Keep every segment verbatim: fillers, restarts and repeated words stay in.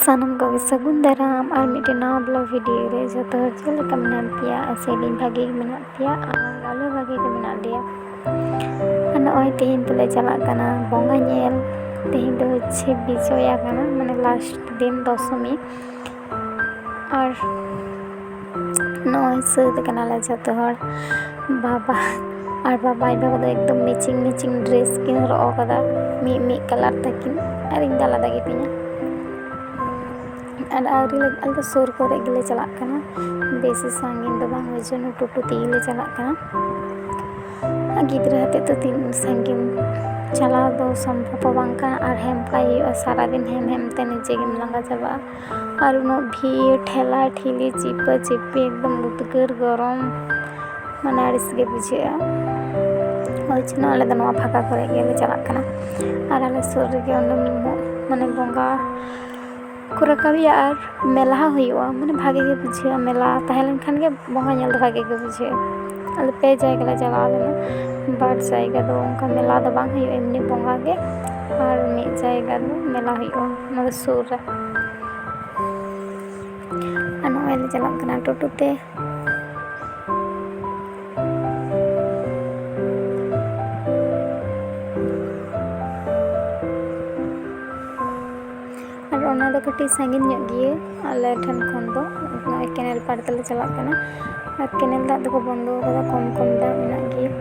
ᱥᱟᱱᱟᱢ ᱠᱚᱜᱮ ᱥᱟᱹᱜᱩᱱ ᱫᱟᱨᱟᱢ ᱟᱨ ᱢᱤᱫᱴᱮᱱ ᱱᱟᱣᱟ ᱵᱞᱚᱜ ᱵᱷᱤᱰᱤᱭᱳ ᱨᱮ᱾ ᱡᱚᱛᱚ ᱦᱚᱲ ᱪᱮᱫ ᱞᱮᱠᱟ ᱢᱮᱱᱟᱜ ᱯᱮᱭᱟ? ᱟᱥᱟᱭᱟᱹᱧ ᱵᱷᱟᱜᱮ ᱜᱮ ᱢᱮᱱᱟᱜ ᱯᱮᱭᱟ ᱟᱨ ᱟᱞᱮ ᱦᱚᱸ ᱵᱷᱟᱜᱮ ᱜᱮ ᱢᱮᱱᱟᱜ ᱞᱮᱭᱟ᱾ ᱟᱨ ᱱᱚᱜᱼᱚᱭ ᱛᱮᱦᱮᱧ ᱫᱚᱞᱮ ᱪᱟᱞᱟᱜ ᱠᱟᱱᱟ ᱵᱚᱸᱜᱟ ᱧᱮᱞ᱾ ᱛᱮᱦᱮᱧ ᱫᱚ ᱦᱚᱪᱪᱷᱮ ᱵᱤᱡᱚᱭᱟ ᱠᱟᱱᱟ, ᱢᱟᱱᱮ ᱞᱟᱥᱴ ᱫᱤᱱ, ᱫᱚᱥᱚᱢᱤ᱾ ᱟᱨ ᱱᱚᱜᱼᱚᱭ ᱥᱟᱹᱛ ᱠᱟᱱᱟᱞᱮ ᱡᱚᱛᱚ ᱦᱚᱲ᱾ ᱵᱟᱵᱟ ᱟᱨ ᱵᱟᱵᱟ ᱟᱡ ᱵᱟᱵᱟ ᱫᱚ ᱮᱠᱫᱚᱢ ᱢᱮᱪᱤᱝ ᱢᱮᱪᱤᱝ ᱰᱨᱮᱥ ᱠᱤᱱ ᱦᱚᱨᱚᱜ ᱟᱠᱟᱫᱟ, ᱢᱤᱫ ᱢᱤᱫ ᱠᱟᱞᱟᱨ ᱛᱟᱹᱠᱤᱱ, ᱟᱨ ᱤᱧ ᱫᱚ ᱟᱞᱟᱫᱟ ᱜᱮᱛᱤᱧᱟ᱾ ᱟᱨ ᱟᱹᱣᱨᱤ ᱞᱮ, ᱟᱞᱮ ᱫᱚ ᱥᱩᱨ ᱠᱚᱨᱮ ᱜᱮᱞᱮ ᱪᱟᱞᱟᱜ ᱠᱟᱱᱟ, ᱵᱮᱥᱤ ᱥᱟᱺᱜᱤᱧ ᱫᱚ ᱵᱟᱝ, ᱳᱭ ᱡᱚᱱᱱᱚ ᱴᱳᱴᱳ ᱛᱮᱜᱮ ᱞᱮ ᱪᱟᱞᱟᱜ ᱠᱟᱱᱟ᱾ ᱟᱨ ᱜᱤᱫᱽᱨᱟᱹ ᱟᱛᱮᱫ ᱫᱚ ᱛᱤᱱ ᱥᱟᱺᱜᱤᱧ ᱪᱟᱞᱟᱣ ᱫᱚ ᱥᱚᱢᱵᱷᱚᱵ ᱦᱚᱸ ᱵᱟᱝ ᱠᱟᱱᱟ, ᱟᱨ ᱦᱮᱢ ᱠᱟᱭ ᱦᱩᱭᱩᱜᱼᱟ, ᱥᱟᱨᱟᱫᱤᱱ ᱦᱮᱢ ᱦᱮᱢ ᱛᱮ ᱱᱤᱡᱮ ᱜᱮᱢ ᱞᱟᱸᱜᱟ ᱪᱟᱵᱟᱜᱼᱟ᱾ ᱟᱨ ᱩᱱᱟᱹᱜ ᱵᱷᱤᱲ, ᱴᱷᱮᱞᱟ ᱴᱷᱤᱞᱤ, ᱪᱤᱯᱟᱹ ᱪᱤᱯᱤ, ᱮᱠᱫᱚᱢ ᱩᱫᱽᱜᱟᱹᱨ ᱜᱚᱨᱚᱢ, ᱢᱟᱱᱮ ᱟᱹᱲᱤᱥ ᱜᱮ ᱵᱩᱡᱷᱟᱹᱜᱼᱟ᱾ ᱳᱭ ᱡᱚᱱᱱᱚ ᱟᱞᱮ ᱫᱚ ᱱᱚᱣᱟ ᱯᱷᱟᱸᱠᱟ ᱠᱚᱨᱮ ᱜᱮᱞᱮ ᱪᱟᱞᱟᱜ ᱠᱟᱱᱟ᱾ ᱟᱨ ᱟᱞᱮ ᱥᱩᱨ ᱨᱮᱜᱮ ᱚᱸᱰᱮ ᱢᱟᱱᱮ ᱵᱚᱸᱜᱟ ᱠᱚ ᱨᱟᱠᱟᱵᱮᱜᱼᱟ ᱟᱨ ᱢᱮᱞᱟ ᱦᱚᱸ ᱦᱩᱭᱩᱜᱼᱟ, ᱢᱟᱱᱮ ᱵᱷᱟᱜᱮ ᱜᱮ ᱵᱩᱡᱷᱟᱹᱜᱼᱟ᱾ ᱢᱮᱞᱟ ᱛᱟᱦᱮᱸ ᱞᱮᱱᱠᱷᱟᱱ ᱜᱮ ᱵᱚᱸᱜᱟ ᱧᱮᱞ ᱫᱚ ᱵᱷᱟᱜᱮ ᱜᱮ ᱵᱩᱡᱷᱟᱹᱜᱼᱟ᱾ ᱟᱞᱮ ᱯᱮ ᱡᱟᱭᱜᱟ ᱞᱮ ᱪᱟᱞᱟᱣ ᱞᱮᱱᱟ, ᱵᱟᱨ ᱡᱟᱭᱜᱟ ᱫᱚ ᱚᱱᱠᱟ ᱢᱮᱞᱟ ᱫᱚ ᱵᱟᱝ ᱦᱩᱭᱩᱜᱼᱟ, ᱮᱢᱱᱤ ᱵᱚᱸᱜᱟ ᱜᱮ, ᱟᱨ ᱢᱤᱫ ᱡᱟᱭᱜᱟ ᱫᱚ ᱢᱮᱞᱟ ᱦᱩᱭᱩᱜᱼᱟ, ᱚᱱᱟ ᱫᱚ ᱥᱩᱨ ᱨᱮ᱾ ᱟᱨ ᱱᱚᱜᱼᱚᱭ ᱞᱮ ᱪᱟᱞᱟᱜ ᱠᱟᱱᱟ ᱴᱳᱴᱳ ᱛᱮ᱾ ᱟᱨ ᱚᱱᱟ ᱫᱚ ᱠᱟᱹᱴᱤᱡ ᱥᱟᱺᱜᱤᱧ ᱧᱚᱜ ᱜᱮᱭᱟ ᱟᱞᱮ ᱴᱷᱮᱱ ᱠᱷᱚᱱ ᱫᱚ᱾ ᱱᱚᱜᱼᱚᱭ ᱠᱮᱱᱮᱞ ᱯᱟᱲ ᱛᱮᱞᱮ ᱪᱟᱞᱟᱜ ᱠᱟᱱᱟ᱾ ᱟᱨ ᱠᱮᱱᱮᱞ ᱫᱟᱜ ᱫᱚᱠᱚ ᱵᱚᱱᱫᱚ ᱟᱠᱟᱫᱟ, ᱠᱚᱢ ᱠᱚᱢ ᱫᱟᱜ ᱢᱮᱱᱟᱜ ᱜᱮᱭᱟ᱾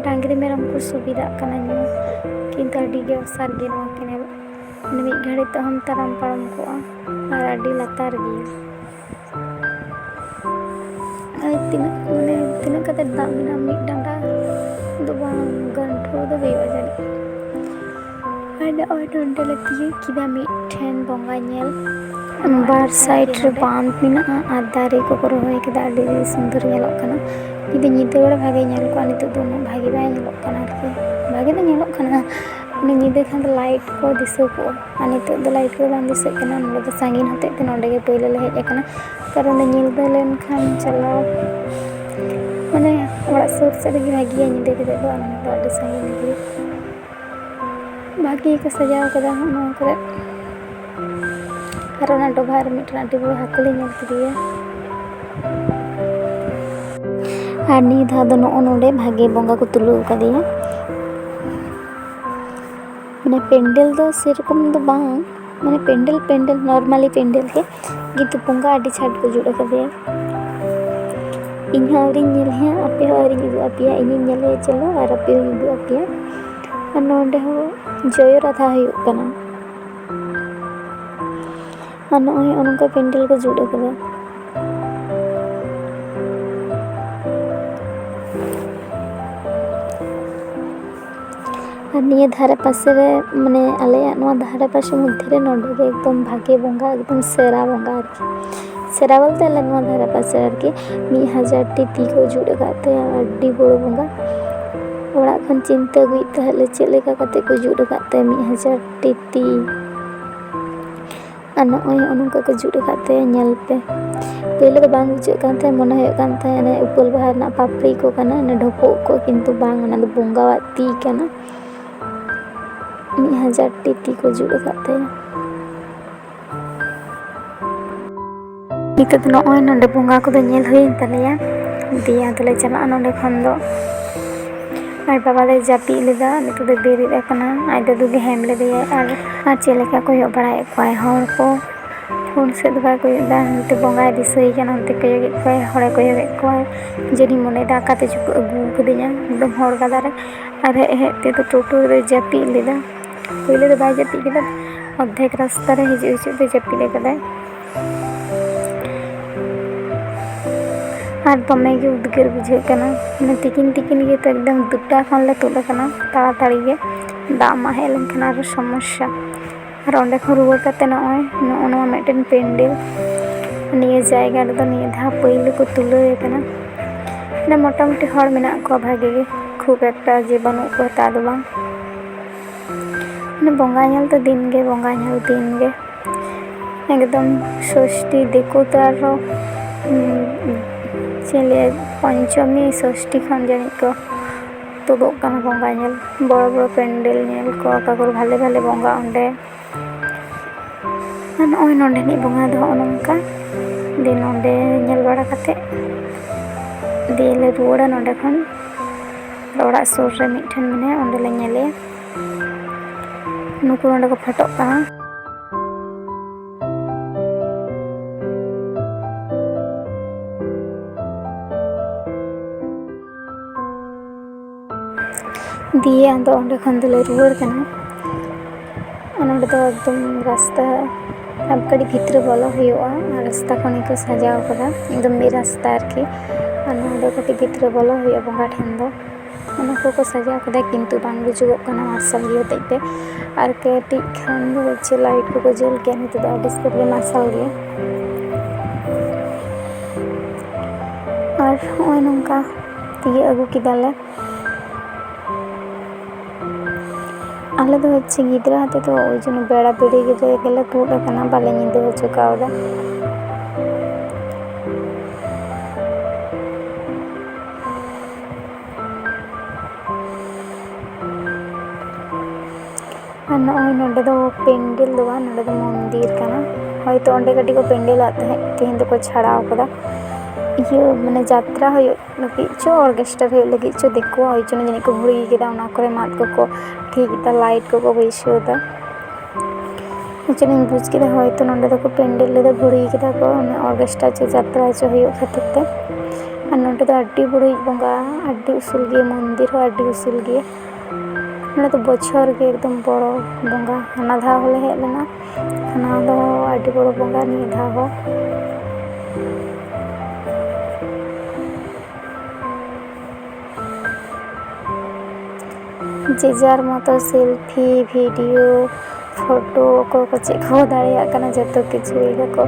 ᱰᱟᱝᱨᱤ ᱢᱮᱨᱚᱢ ᱠᱚ ᱥᱩᱵᱤᱫᱷᱟᱜ ᱠᱟᱱᱟ ᱧᱩ, ᱠᱤᱱᱛᱩ ᱟᱹᱰᱤ ᱜᱮ ᱚᱥᱟᱨ ᱜᱮᱭᱟ ᱱᱚᱣᱟ ᱠᱮᱱᱮᱞ᱾ ᱢᱟᱱᱮ ᱢᱤᱫ ᱜᱷᱟᱹᱲᱤᱡ ᱛᱮ ᱚᱦᱚᱢ ᱛᱟᱲᱟᱢ ᱯᱟᱨᱚᱢ ᱠᱚᱜᱼᱟ, ᱟᱨ ᱟᱹᱰᱤ ᱞᱟᱛᱟᱨ ᱜᱮᱭᱟ᱾ ᱟᱨ ᱛᱤᱱᱟᱹᱜ, ᱢᱟᱱᱮ, ᱛᱤᱱᱟᱹᱜ ᱠᱟᱛᱮ ᱫᱟᱜ ᱢᱮᱱᱟᱜᱼᱟ? ᱢᱤᱫ ᱰᱟᱸᱰᱟ ᱫᱚ ᱵᱟᱝ, ᱜᱟᱱᱴᱷᱩ ᱫᱚ ᱦᱩᱭᱩᱜᱼᱟ ᱡᱟᱹᱱᱤᱡ᱾ ᱟᱨ ᱱᱚᱜᱼᱚᱭ ᱱᱚᱸᱰᱮ ᱞᱮ ᱛᱤᱭᱳᱜ ᱠᱮᱫᱟ ᱢᱤᱫᱴᱷᱮᱱ ᱵᱚᱸᱜᱟ ᱧᱮᱞ᱾ ᱵᱟᱨ ᱥᱟᱭᱤᱰ ᱨᱮ ᱵᱟᱸᱫᱽ ᱢᱮᱱᱟᱜᱼᱟ ᱟᱨ ᱫᱟᱨᱮ ᱠᱚᱠᱚ ᱨᱚᱦᱚᱭ ᱠᱮᱫᱟ, ᱟᱹᱰᱤ ᱥᱩᱱᱫᱚᱨ ᱧᱮᱞᱚᱜ ᱠᱟᱱᱟ᱾ ᱡᱩᱫᱤ ᱧᱤᱫᱟᱹ ᱵᱮᱲᱟ ᱵᱷᱟᱜᱮ ᱧᱮᱞ ᱠᱚᱜᱼᱟ, ᱱᱤᱛᱚᱜ ᱫᱚ ᱩᱱᱟᱹᱜ ᱵᱷᱟᱜᱮ ᱵᱟᱭ ᱧᱮᱞᱚᱜ ᱠᱟᱱᱟ ᱟᱨᱠᱤ᱾ ᱵᱷᱟᱜᱮ ᱫᱚ ᱧᱮᱞᱚᱜ ᱠᱟᱱᱟ, ᱢᱟᱱᱮ ᱧᱤᱫᱟᱹ ᱠᱷᱟᱱ ᱫᱚ ᱞᱟᱭᱤᱴ ᱠᱚ ᱫᱤᱥᱟᱹ ᱠᱚᱜᱼᱟ᱾ ᱟᱨ ᱱᱤᱛᱚᱜ ᱫᱚ ᱞᱟᱭᱤᱴ ᱠᱚ ᱵᱟᱝ ᱫᱤᱥᱟᱹᱜ ᱠᱟᱱᱟ᱾ ᱱᱚᱸᱰᱮ ᱫᱚ ᱥᱟᱺᱜᱤᱧ ᱦᱚᱛᱮᱡ ᱛᱮ ᱱᱚᱸᱰᱮ ᱜᱮ ᱯᱳᱭᱞᱳ ᱞᱮ ᱦᱮᱡ ᱟᱠᱟᱱᱟ, ᱠᱟᱨᱚᱱ ᱧᱤᱫᱟᱹ ᱞᱮᱱᱠᱷᱟᱱ ᱪᱟᱞᱟᱣ, ᱢᱟᱱᱮ, ᱚᱲᱟᱜ ᱥᱩᱨ ᱥᱮᱫ ᱨᱮᱜᱮ ᱵᱷᱟᱜᱮᱭᱟ ᱧᱤᱫᱟᱹ ᱠᱟᱛᱮᱫ ᱫᱚ, ᱟᱨ ᱱᱚᱸᱰᱮ ᱫᱚ ᱟᱹᱰᱤ ᱥᱟᱺᱜᱤᱧ ᱜᱮᱭᱟ᱾ ᱵᱷᱟᱜᱮ ᱜᱮᱠᱚ ᱥᱟᱡᱟᱣ ᱠᱟᱫᱟ ᱱᱚᱣᱟ ᱠᱚᱨᱮ᱾ ᱟᱨ ᱚᱱᱟ ᱰᱚᱵᱷᱟᱜ ᱨᱮ ᱢᱤᱫᱴᱮᱱ ᱟᱹᱰᱤ ᱵᱚᱲᱚ ᱦᱟᱹᱠᱩ ᱞᱮ ᱧᱮᱞ ᱠᱮᱫᱮᱭᱟ᱾ ᱟᱨ ᱱᱤᱭᱟᱹ ᱫᱷᱟᱣ ᱫᱚ ᱱᱚᱜᱼᱚ ᱱᱚᱰᱮ ᱵᱷᱟᱜᱮ ᱵᱚᱸᱜᱟ ᱠᱚ ᱛᱩᱞᱟᱹᱣ ᱟᱠᱟᱫᱮᱭᱟ᱾ ᱢᱟᱱᱮ ᱯᱮᱱᱰᱮᱞ ᱫᱚ ᱥᱮᱨᱚᱠᱚᱢ ᱫᱚ ᱵᱟᱝ, ᱢᱟᱱᱮ ᱯᱮᱱᱰᱮᱞ, ᱯᱮᱱᱰᱮᱞ, normally ᱯᱮᱱᱰᱮᱞ ᱜᱮ, ᱠᱤᱱᱛᱩ ᱵᱚᱸᱜᱟ ᱟᱹᱰᱤ ᱪᱷᱟᱴ ᱠᱚ ᱡᱩᱛ ᱟᱠᱟᱫᱮᱭᱟ᱾ ᱤᱧ ᱦᱚᱸ ᱟᱹᱣᱨᱤᱧ ᱧᱮᱞᱮᱭᱟ, ᱟᱯᱮ ᱦᱚᱸ ᱟᱹᱣᱨᱤᱧ ᱩᱫᱩᱜ ᱟᱯᱮᱭᱟ, ᱤᱧᱤᱧ ᱧᱮᱞᱮᱭᱟ ᱪᱚᱞᱚ, ᱟᱨ ᱟᱯᱮ ᱦᱚᱸᱧ ᱩᱫᱩᱜ ᱟᱯᱮᱭᱟ᱾ ᱟᱨ ᱱᱚᱰᱮ ᱦᱚᱸ ᱡᱚᱭᱚ ᱨᱟᱫᱷᱟ ᱦᱩᱭᱩᱜ ᱠᱟᱱᱟ᱾ ᱟᱨ ᱱᱚᱜᱼᱚᱭ ᱱᱚᱜᱼᱚ ᱱᱚᱝᱠᱟ ᱯᱮᱱᱰᱮᱞ ᱠᱚ ᱡᱩᱛ ᱟᱠᱟᱫᱟ᱾ ᱟᱨ ᱱᱤᱭᱟᱹ ᱫᱷᱟᱨᱮ ᱯᱟᱥᱮ ᱨᱮ, ᱢᱟᱱᱮ ᱟᱞᱮᱭᱟᱜ ᱱᱚᱣᱟ ᱫᱷᱟᱨᱮ ᱯᱟᱥᱮ ᱢᱚᱫᱽᱫᱷᱮ ᱨᱮ ᱱᱚᱰᱮ ᱜᱮ ᱮᱠᱫᱚᱢ ᱵᱷᱟᱜᱮ ᱵᱚᱸᱜᱟ, ᱮᱠᱫᱚᱢ ᱥᱮᱨᱟ ᱵᱚᱸᱜᱟ ᱟᱨᱠᱤ᱾ ᱥᱮᱨᱟ ᱵᱚᱞᱛᱮ ᱟᱞᱮ ᱱᱚᱣᱟ ᱫᱷᱟᱨᱮ ᱯᱟᱥᱮ ᱟᱨᱠᱤ ᱢᱤᱫ ᱦᱟᱡᱟᱨ ᱴᱤ ᱛᱤ ᱠᱚ ᱡᱩᱛ ᱟᱠᱟᱫ ᱛᱟᱭᱟ, ᱟᱹᱰᱤ ᱵᱚᱲᱚ ᱵᱚᱸᱜᱟ᱾ ᱚᱲᱟᱜ ᱠᱷᱚᱱ ᱪᱤᱱᱛᱟᱹ ᱟᱹᱜᱩᱭᱮᱫ ᱛᱟᱦᱮᱸᱫ ᱞᱮ ᱪᱮᱫ ᱞᱮᱠᱟ ᱠᱟᱛᱮ ᱠᱚ ᱡᱩᱛ ᱟᱠᱟᱫ ᱛᱟᱭᱟ ᱢᱤᱫ ᱦᱟᱡᱟᱨ ᱴᱤ ᱛᱤ᱾ ᱟᱨ ᱱᱚᱜᱼᱚᱭ ᱱᱚᱜᱼᱚ ᱱᱚᱝᱠᱟ ᱠᱚ ᱡᱩᱛ ᱟᱠᱟᱫ ᱛᱟᱭᱟ, ᱧᱮᱞ ᱯᱮ᱾ ᱯᱳᱭᱞᱳ ᱫᱚ ᱵᱟᱝ ᱵᱩᱡᱷᱟᱹᱜ ᱠᱟᱱ ᱛᱟᱦᱮᱸᱫ, ᱢᱚᱱᱮ ᱦᱩᱭᱩᱜ ᱠᱟᱱ ᱛᱟᱦᱮᱸᱫ ᱚᱱᱮ ᱩᱯᱟᱹᱞ ᱵᱟᱦᱟ ᱨᱮᱱᱟᱜ ᱯᱟᱯᱲᱤ ᱠᱚ ᱠᱟᱱᱟ, ᱚᱱᱮ ᱰᱷᱚᱯᱚᱜ ᱠᱚ, ᱠᱤᱱᱛᱩ ᱵᱟᱝ, ᱚᱱᱟ ᱫᱚ ᱵᱚᱸᱜᱟᱣᱟᱜ ᱛᱤ ᱠᱟᱱᱟ᱾ ᱢᱤᱫ ᱦᱟᱡᱟᱨ ᱴᱤ ᱛᱤ ᱠᱚ ᱡᱩᱛ ᱟᱠᱟᱫ ᱛᱟᱭᱟ᱾ ᱱᱤᱛᱚᱜ ᱫᱚ ᱱᱚᱜᱼᱚᱭ ᱱᱚᱰᱮ ᱵᱚᱸᱜᱟ ᱠᱚᱫᱚ ᱧᱮᱞ ᱦᱩᱭᱮᱱ ᱛᱟᱞᱮᱭᱟ᱾ ᱫᱤᱭᱮ ᱟᱫᱚᱞᱮ ᱪᱟᱞᱟᱜᱼᱟ ᱱᱚᱰᱮ ᱠᱷᱚᱱ ᱫᱚ᱾ ᱟᱨ ᱵᱟᱵᱟ ᱫᱚᱭ ᱡᱟᱹᱯᱤᱫ ᱞᱮᱫᱟ, ᱱᱤᱛᱚᱜ ᱫᱚ ᱵᱮᱨᱮᱫ ᱟᱠᱟᱱᱟ᱾ ᱟᱡ ᱫᱟᱫᱩ ᱜᱮ ᱦᱮᱢ ᱞᱮᱫᱮᱭᱟᱭ᱾ ᱟᱨ, ᱟᱨ ᱪᱮᱫ ᱞᱮᱠᱟ ᱠᱚᱭᱚᱜ ᱵᱟᱲᱟᱭᱮᱫ ᱠᱚᱣᱟᱭ ᱦᱚᱲ ᱠᱚ᱾ ᱯᱷᱳᱱ ᱥᱮᱫ ᱫᱚ ᱵᱟᱭ ᱠᱚᱭᱚᱜ ᱮᱫᱟ, ᱱᱚᱛᱮ ᱵᱚᱸᱜᱟᱭ ᱫᱤᱥᱟᱹᱭᱮ ᱠᱟᱱᱟ, ᱚᱱᱛᱮ ᱠᱚᱭᱚᱜᱮᱫ ᱠᱚᱣᱟᱭ, ᱦᱚᱲᱮ ᱠᱚᱭᱚᱜᱮᱫ ᱠᱚᱣᱟᱭ᱾ ᱡᱟᱹᱱᱤᱡ ᱢᱚᱱᱮᱭᱮᱫᱟ ᱚᱠᱟᱛᱮ ᱪᱚᱠᱚ ᱟᱹᱜᱩ ᱟᱠᱟᱫᱤᱧᱟ ᱮᱠᱫᱚᱢ ᱦᱚᱨ ᱜᱟᱰᱟ ᱨᱮ᱾ ᱟᱨ ᱦᱮᱡ ᱦᱮᱡ ᱛᱮᱫᱚ ᱴᱳᱴᱳ ᱨᱮ ᱡᱟᱹᱯᱤᱫ ᱞᱮᱫᱟ᱾ ᱯᱳᱭᱞᱳ ᱫᱚ ᱵᱟᱭ ᱡᱟᱹᱯᱤᱫ ᱠᱮᱫᱟ, ᱚᱨᱫᱷᱮᱠ ᱨᱟᱥᱛᱟ ᱨᱮ ᱦᱤᱡᱩᱜ ᱦᱤᱡᱩᱜ ᱛᱮ ᱡᱟᱹᱯᱤᱫ ᱟᱠᱟᱫᱟᱭ᱾ ᱟᱨ ᱫᱚᱢᱮ ᱜᱮ ᱩᱫᱽᱜᱟᱹᱨ ᱵᱩᱡᱷᱟᱹᱜ ᱠᱟᱱᱟ᱾ ᱢᱟᱱᱮ ᱛᱤᱠᱤᱱ ᱛᱤᱠᱤᱱ ᱜᱮᱛᱚ ᱮᱠᱫᱚᱢ ᱫᱩᱴᱟ ᱠᱷᱚᱱ ᱞᱮ ᱛᱩᱫ ᱟᱠᱟᱱᱟ, ᱛᱟᱲᱟᱛᱟᱲᱤ ᱜᱮ᱾ ᱫᱟᱜ ᱢᱟᱜ ᱦᱮᱡ ᱞᱮᱱᱠᱷᱟᱱ ᱟᱨᱚ ᱥᱚᱢᱚᱥᱥᱟ᱾ ᱟᱨ ᱚᱸᱰᱮ ᱠᱷᱚᱱ ᱨᱩᱣᱟᱹᱲ ᱠᱟᱛᱮ ᱱᱚᱜᱼᱚᱭ ᱱᱚᱜᱼᱚ ᱱᱚᱣᱟ ᱢᱤᱫᱴᱮᱱ ᱯᱮᱱᱰᱮᱞ᱾ ᱱᱤᱭᱟᱹ ᱡᱟᱭᱜᱟ ᱨᱮᱫᱚ ᱱᱤᱭᱟᱹ ᱫᱷᱟᱣ ᱯᱟᱹᱭᱞᱟᱹ ᱠᱚ ᱛᱩᱞᱟᱹᱣ ᱮ ᱠᱟᱱᱟ᱾ ᱢᱟᱱᱮ ᱢᱚᱴᱟᱢᱩᱴᱤ ᱦᱚᱲ ᱢᱮᱱᱟᱜ ᱠᱚᱣᱟ ᱵᱷᱟᱜᱮ ᱜᱮ, ᱠᱷᱩᱵ ᱮᱠᱴᱟ ᱡᱮ ᱵᱟᱹᱱᱩᱜ ᱠᱚᱣᱟ ᱛᱟ ᱫᱚ ᱵᱟᱝ᱾ ᱢᱟᱱᱮ ᱵᱚᱸᱜᱟ ᱧᱮᱞ ᱫᱚ ᱫᱤᱱ ᱜᱮ, ᱵᱚᱸᱜᱟ ᱧᱮᱞ ᱫᱤᱱ ᱜᱮ᱾ ᱮᱠᱫᱚᱢ ᱥᱚᱥᱴᱤ ᱫᱤᱠᱩ ᱛᱮ ᱟᱨᱦᱚᱸ, ᱩᱸ, ᱪᱮᱫ ᱤᱧ ᱞᱟᱹᱭᱟ, ᱯᱚᱧᱪᱚᱢᱤ ᱥᱚᱥᱴᱤ ᱠᱷᱚᱱ ᱡᱟᱹᱱᱤᱡ ᱠᱚ ᱛᱩᱫᱩᱜ ᱠᱟᱱᱟ ᱵᱚᱸᱜᱟ ᱧᱮᱞ᱾ ᱵᱚᱲᱚ ᱵᱚᱲᱚ ᱯᱮᱱᱰᱮᱞ ᱧᱮᱞ ᱠᱚ, ᱚᱠᱟ ᱠᱚᱨᱮ ᱵᱷᱟᱞᱮ ᱵᱷᱟᱞᱮ ᱵᱚᱸᱜᱟ ᱚᱸᱰᱮ᱾ ᱟᱨ ᱱᱚᱜᱼᱚᱭ ᱱᱚᱸᱰᱮᱱᱤᱡ ᱵᱚᱸᱜᱟ ᱫᱚ ᱦᱚᱸᱜᱼᱚ ᱱᱚᱝᱠᱟ᱾ ᱫᱤᱭᱮ ᱱᱚᱸᱰᱮ ᱧᱮᱞ ᱵᱟᱲᱟ ᱠᱟᱛᱮ ᱫᱤᱭᱮ ᱞᱮ ᱨᱩᱣᱟᱹᱲᱟ ᱱᱚᱸᱰᱮ ᱠᱷᱚᱱ᱾ ᱚᱲᱟᱜ ᱥᱩᱨ ᱨᱮ ᱢᱤᱫᱴᱷᱮᱱ ᱢᱮᱱᱟᱭᱟ, ᱚᱸᱰᱮ ᱞᱮ ᱧᱮᱞᱮᱭᱟ᱾ ᱱᱩᱠᱩ ᱱᱚᱸᱰᱮ ᱠᱚ ᱯᱷᱳᱴᱳᱜ ᱠᱟᱱᱟ᱾ ᱫᱤᱭᱮ ᱟᱫᱚ ᱚᱸᱰᱮ ᱠᱷᱚᱱ ᱫᱚᱞᱮ ᱨᱩᱣᱟᱹᱲ ᱠᱟᱱᱟ᱾ ᱟᱨ ᱱᱚᱸᱰᱮ ᱫᱚ ᱮᱠᱫᱚᱢ ᱨᱟᱥᱛᱟ ᱟᱨ ᱠᱟᱹᱴᱤᱡ ᱵᱷᱤᱛᱨᱤ ᱵᱚᱞᱚ ᱦᱩᱭᱩᱜᱼᱟ᱾ ᱟᱨ ᱨᱟᱥᱛᱟ ᱠᱷᱚᱱ ᱜᱮᱠᱚ ᱥᱟᱡᱟᱣ ᱠᱟᱫᱟ, ᱮᱠᱫᱚᱢ ᱢᱤᱫ ᱨᱟᱥᱛᱟ ᱟᱨᱠᱤ᱾ ᱟᱨ ᱱᱚᱸᱰᱮ ᱠᱟᱹᱴᱤᱡ ᱵᱷᱤᱛᱨᱤ ᱵᱚᱞᱚ ᱦᱩᱭᱩᱜᱼᱟ ᱵᱚᱸᱜᱟ ᱴᱷᱮᱱ ᱫᱚ᱾ ᱚᱱᱟ ᱠᱚᱠᱚ ᱥᱟᱡᱟᱣ ᱠᱟᱫᱟ, ᱠᱤᱱᱛᱩ ᱵᱟᱝ ᱵᱩᱡᱩᱜᱚᱜ ᱠᱟᱱᱟ ᱢᱟᱨᱥᱟᱞ ᱜᱮ ᱦᱚᱛᱮᱡ ᱛᱮ᱾ ᱟᱨ ᱠᱟᱹᱴᱤᱡ ᱠᱷᱟᱱ ᱫᱚ ᱪᱮᱫ ᱞᱟᱭᱤᱴ ᱠᱚᱠᱚ ᱡᱩᱞ ᱠᱮᱫᱟ, ᱱᱤᱛᱚᱜ ᱫᱚ ᱟᱹᱰᱤ ᱥᱟᱹᱨ ᱜᱮ ᱢᱟᱨᱥᱟᱞ ᱜᱮ᱾ ᱟᱨ ᱱᱚᱜᱼᱚᱭ ᱱᱚᱝᱠᱟ ᱛᱤᱭᱟᱹᱜ ᱟᱹᱜᱩ ᱠᱮᱫᱟᱞᱮ᱾ ᱟᱞᱮ ᱫᱚ ᱦᱚᱪᱪᱷᱮ ᱜᱤᱫᱽᱨᱟᱹ ᱦᱚᱛᱮ ᱛᱮ ᱳᱭ ᱡᱚᱱᱱᱚ ᱵᱮᱲᱟ ᱵᱮᱲᱤ ᱜᱤᱫᱽᱨᱟᱹ ᱜᱮᱞᱮ ᱛᱩᱫ ᱟᱠᱟᱱᱟ, ᱵᱟᱞᱮ ᱧᱤᱫᱟᱹ ᱦᱚᱪᱚ ᱠᱟᱣᱫᱟ᱾ ᱟᱨ ᱱᱚᱜᱼᱚᱭ ᱱᱚᱸᱰᱮ ᱫᱚ ᱯᱮᱱᱰᱮᱞ ᱫᱚ ᱵᱟᱝ, ᱱᱚᱸᱰᱮ ᱫᱚ ᱢᱚᱱᱫᱤᱨ ᱠᱟᱱᱟ᱾ ᱦᱚᱭᱛᱳ ᱚᱸᱰᱮ ᱠᱟᱹᱴᱤᱡ ᱠᱚ ᱯᱮᱱᱰᱮᱞᱟᱜ ᱛᱟᱦᱮᱸᱫ, ᱛᱮᱦᱮᱧ ᱫᱚᱠᱚ ᱪᱷᱟᱲᱟᱣ ᱠᱟᱫᱟ᱾ ᱤᱭᱟᱹ, ᱢᱟᱱᱮ ᱡᱟᱛᱨᱟ ᱦᱩᱭᱩᱜ ᱞᱟᱹᱜᱤᱫ ᱪᱚ, ᱚᱨᱜᱮᱥᱴᱟᱨ ᱦᱩᱭᱩᱜ ᱞᱟᱹᱜᱤᱫ ᱪᱚ, ᱫᱤᱠᱩᱣᱟᱜ ᱦᱚᱭ ᱪᱚ ᱡᱟᱹᱱᱤᱡ ᱠᱚ ᱵᱷᱩᱲᱤ ᱠᱮᱫᱟ, ᱚᱱᱟ ᱠᱚᱨᱮ ᱢᱟᱫ ᱠᱚᱠᱚ ᱴᱷᱤᱠ ᱮᱫᱟ, ᱞᱟᱭᱤᱴ ᱠᱚᱠᱚ ᱵᱟᱹᱭᱥᱟᱹᱣ ᱮᱫᱟ᱾ ᱦᱚᱭ ᱪᱚ ᱤᱧ ᱵᱩᱡᱽ ᱠᱮᱫᱟ, ᱦᱚᱭᱛᱳ ᱱᱚᱸᱰᱮ ᱫᱚᱠᱚ ᱯᱮᱱᱰᱮᱞ ᱨᱮᱫᱚ ᱵᱷᱩᱲᱤ ᱠᱮᱫᱟ ᱠᱚ, ᱚᱱᱟ ᱚᱨᱜᱮᱥᱴᱟᱨ ᱪᱚ ᱡᱟᱛᱨᱟ ᱪᱚ ᱦᱩᱭᱩᱜ ᱠᱷᱟᱹᱛᱤᱨ ᱛᱮ᱾ ᱟᱨ ᱱᱚᱸᱰᱮ ᱫᱚ ᱟᱹᱰᱤ ᱵᱩᱲᱩᱡ ᱵᱚᱸᱜᱟ, ᱟᱹᱰᱤ ᱩᱥᱩᱞ ᱜᱮᱭᱟ, ᱢᱚᱱᱫᱤᱨ ᱦᱚᱸ ᱟᱹᱰᱤ ᱩᱥᱩᱞ ᱜᱮᱭᱟ᱾ ᱱᱚᱸᱰᱮ ᱫᱚ ᱵᱚᱪᱷᱚᱨ ᱜᱮ ᱮᱠᱫᱚᱢ ᱵᱚᱲᱚ ᱵᱚᱸᱜᱟ᱾ ᱦᱟᱱᱟ ᱫᱷᱟᱣ ᱦᱚᱸᱞᱮ ᱦᱮᱡ ᱞᱮᱱᱟ, ᱦᱟᱱᱟ ᱫᱚ ᱟᱹᱰᱤ ᱵᱚᱲᱚ ᱵᱚᱸᱜᱟ, ᱱᱤᱭᱟᱹ ᱫᱷᱟᱣ ᱦᱚᱸ᱾ ᱡᱮ ᱡᱟᱨ ᱢᱚᱛᱚ ᱥᱮᱞᱯᱷᱤ, ᱵᱷᱤᱰᱤᱭᱳ, ᱯᱷᱳᱴᱳ, ᱚᱠᱚᱭ ᱠᱚ ᱪᱮᱫ ᱠᱚ ᱫᱟᱲᱮᱭᱟᱜ ᱠᱟᱱᱟ, ᱡᱚᱛᱚ ᱠᱤᱪᱷᱩᱭ ᱫᱟᱠᱚ᱾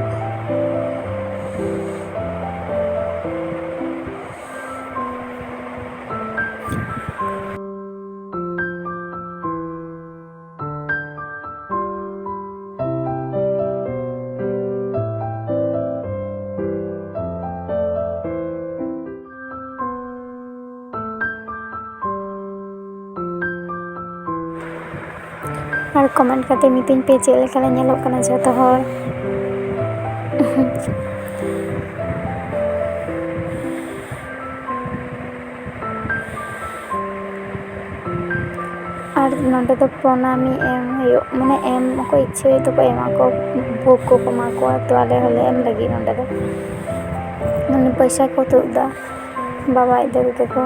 ᱟᱨ comment ᱠᱟᱛᱮ ᱢᱤᱛᱟᱹᱧ ᱯᱮ ᱪᱮᱫ ᱞᱮᱠᱟ ᱞᱮ ᱧᱮᱞᱚᱜ ᱠᱟᱱᱟ ᱡᱷᱚᱛᱚ ᱦᱚᱲ᱾ ᱟᱨ ᱱᱚᱸᱰᱮ ᱫᱚ ᱯᱨᱚᱱᱟᱢᱤ ᱮᱢ ᱦᱩᱭᱩᱜ, ᱢᱟᱱᱮ ᱮᱢ ᱚᱠᱚᱭ ᱤᱪᱪᱷᱟᱹ ᱦᱩᱭᱩᱜ ᱛᱟᱠᱚ ᱮᱢᱟ ᱠᱚ, ᱵᱷᱳᱜᱽ ᱠᱚᱠᱚ ᱮᱢᱟ ᱠᱚᱣᱟ᱾ ᱛᱚ ᱟᱞᱮ ᱦᱚᱸᱞᱮ ᱮᱢ ᱞᱟᱹᱜᱤᱫ ᱱᱚᱸᱰᱮ ᱫᱚ, ᱢᱟᱱᱮ ᱯᱚᱭᱥᱟ ᱠᱚ ᱛᱩᱫ ᱮᱫᱟ ᱵᱟᱵᱟ ᱟᱡ ᱫᱟᱫᱩ ᱛᱟᱠᱚ᱾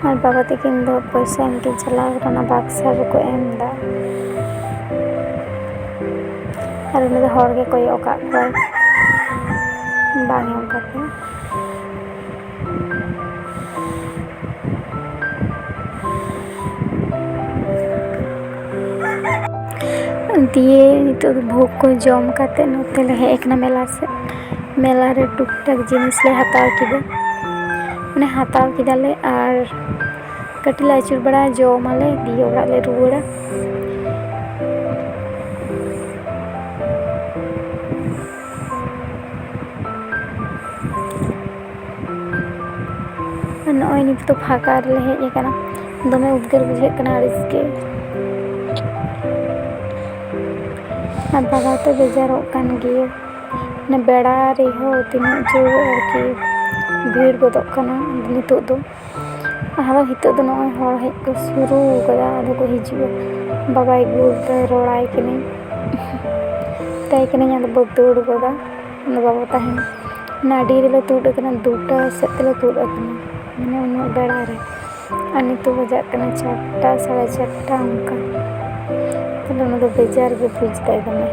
ᱟᱨ ᱵᱟᱵᱟ ᱛᱟᱹᱠᱤᱱ ᱫᱚ ᱯᱚᱭᱥᱟ ᱮᱢ ᱠᱤᱱ ᱪᱟᱞᱟᱣ ᱟᱠᱟᱱᱟ, ᱵᱟᱠᱥᱟ ᱨᱮᱠᱚ ᱮᱢ ᱮᱫᱟ᱾ ᱟᱨ ᱩᱱᱤ ᱫᱚ ᱦᱚᱲ ᱜᱮ ᱠᱚᱭᱚᱜ ᱟᱠᱟᱫ ᱠᱚᱣᱟᱭ, ᱵᱟᱝ ᱮᱢ ᱠᱟᱛᱮ᱾ ᱫᱤᱭᱮ ᱱᱤᱛᱚᱜ ᱫᱚ ᱵᱷᱳᱜᱽ ᱠᱚ ᱡᱚᱢ ᱠᱟᱛᱮ ᱱᱚᱛᱮ ᱞᱮ ᱦᱮᱡ ᱟᱠᱟᱱᱟ ᱢᱮᱞᱟ ᱥᱮᱫ᱾ ᱢᱮᱞᱟ ᱨᱮ ᱴᱩᱠ ᱴᱟᱠ ᱡᱤᱱᱤᱥ ᱞᱮ ᱦᱟᱛᱟᱣ ᱠᱮᱫᱟ, ᱢᱟᱱᱮ ᱦᱟᱛᱟᱣ ᱠᱮᱫᱟᱞᱮ ᱟᱨ ᱠᱟᱹᱴᱤᱡ ᱞᱮ ᱟᱹᱪᱩᱨ ᱵᱟᱲᱟ, ᱡᱚᱢᱟᱞᱮ, ᱫᱤᱭᱮ ᱚᱲᱟᱜ ᱞᱮ ᱨᱩᱣᱟᱹᱲᱟ᱾ ᱟᱨ ᱱᱚᱜᱼᱚᱭ ᱱᱤᱛᱚᱜ ᱫᱚ ᱯᱷᱟᱸᱠᱟ ᱨᱮᱞᱮ ᱦᱮᱡ ᱟᱠᱟᱱᱟ, ᱫᱚᱢᱮ ᱩᱫᱽᱜᱟᱹᱨ ᱵᱩᱡᱷᱟᱹᱜ ᱠᱟᱱᱟ ᱟᱹᱲᱤᱥ ᱜᱮ᱾ ᱟᱨ ᱵᱟᱵᱟ ᱛᱚ ᱵᱮᱡᱟᱨᱚᱜ ᱠᱟᱱ ᱜᱮᱭᱟ, ᱢᱟᱱᱮ ᱵᱮᱲᱟ ᱨᱮᱦᱚᱸ ᱛᱤᱱᱟᱹᱜ ᱡᱳᱨ ᱟᱨᱠᱤ ᱵᱷᱤᱲ ᱜᱚᱫᱚᱜ ᱠᱟᱱᱟ ᱱᱤᱛᱚᱜ ᱫᱚ᱾ ᱟᱫᱚ ᱱᱤᱛᱚᱜ ᱫᱚ ᱱᱚᱜᱼᱚᱭ ᱦᱚᱲ ᱦᱮᱡ ᱠᱚ ᱥᱩᱨᱩ ᱠᱟᱫᱟ, ᱟᱫᱚ ᱠᱚ ᱦᱤᱡᱩᱜᱼᱟ᱾ ᱵᱟᱵᱟᱭ ᱜᱩᱞ ᱫᱟ, ᱨᱚᱲᱟᱭ ᱠᱟᱹᱱᱟᱹᱧ, ᱢᱮᱛᱟᱭ ᱠᱟᱹᱱᱟᱹᱧ, ᱟᱫᱚ ᱵᱟᱹᱧ ᱫᱟᱹᱲ ᱜᱚᱫᱟ᱾ ᱟᱫᱚ ᱵᱟᱵᱟ ᱛᱟᱦᱮᱱ ᱚᱱᱟ ᱟᱹᱰᱤ ᱨᱮᱞᱮ ᱛᱩᱫ ᱟᱠᱟᱱᱟ, ᱫᱩᱴᱟ ᱥᱮᱫ ᱛᱮᱞᱮ ᱛᱩᱫ ᱟᱠᱟᱱᱟ, ᱢᱟᱱᱮ ᱩᱱᱟᱹᱜ ᱵᱮᱲᱟ ᱨᱮ᱾ ᱟᱨ ᱱᱤᱛᱚᱜ ᱵᱟᱡᱟᱜ ᱠᱟᱱᱟ ᱪᱟᱨᱴᱟ, ᱥᱟᱲᱮ ᱪᱟᱨᱴᱟ ᱚᱱᱠᱟ᱾ ᱛᱟᱦᱞᱮ ᱚᱱᱟ ᱫᱚ ᱵᱮᱡᱟᱨ ᱜᱮ ᱵᱩᱡᱽ ᱫᱟᱭ ᱫᱚᱢᱮ᱾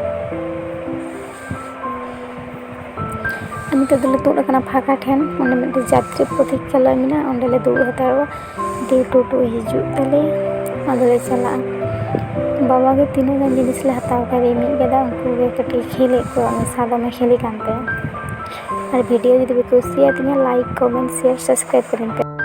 ᱟᱨ ᱱᱤᱛᱚᱜ ᱫᱚᱞᱮ ᱛᱩᱫ ᱟᱠᱟᱱᱟ ᱯᱷᱟᱸᱠᱟ ᱴᱷᱮᱱ, ᱚᱸᱰᱮ ᱢᱤᱫᱴᱮᱱ ᱡᱟᱛᱨᱤ ᱯᱨᱚᱛᱤᱠᱠᱷᱟᱞᱚᱭ ᱢᱮᱱᱟᱜᱼᱟ, ᱚᱸᱰᱮ ᱞᱮ ᱫᱩᱲᱩᱵ ᱦᱟᱛᱟᱲᱚᱜᱼᱟ᱾ ᱫᱤᱭᱮ ᱴᱳᱴᱳ ᱦᱤᱡᱩᱜ ᱛᱟᱞᱮᱭᱟ, ᱟᱫᱚᱞᱮ ᱪᱟᱞᱟᱜᱼᱟ᱾ ᱵᱟᱵᱟ ᱜᱮ ᱛᱤᱱᱟᱹᱜ ᱜᱟᱱ ᱡᱤᱱᱤᱥ ᱞᱮ ᱦᱟᱛᱟᱣ ᱠᱟᱫᱮᱭᱟ ᱢᱤᱫ ᱜᱟᱫᱟ, ᱩᱱᱠᱩ ᱜᱮ ᱠᱟᱹᱴᱤᱡ ᱠᱷᱮᱞᱮᱫ ᱠᱚᱣᱟ, ᱩᱱᱤ ᱥᱟᱫᱚᱢᱮ ᱠᱷᱮᱞᱮ ᱠᱟᱱ ᱛᱟᱭᱟ᱾ ᱟᱨ video ᱡᱩᱫᱤ ᱯᱮ ᱠᱩᱥᱤᱭᱟᱛᱤᱧᱟ, like, comment, share, subscribe ᱠᱟᱹᱞᱤᱧ ᱯᱮ᱾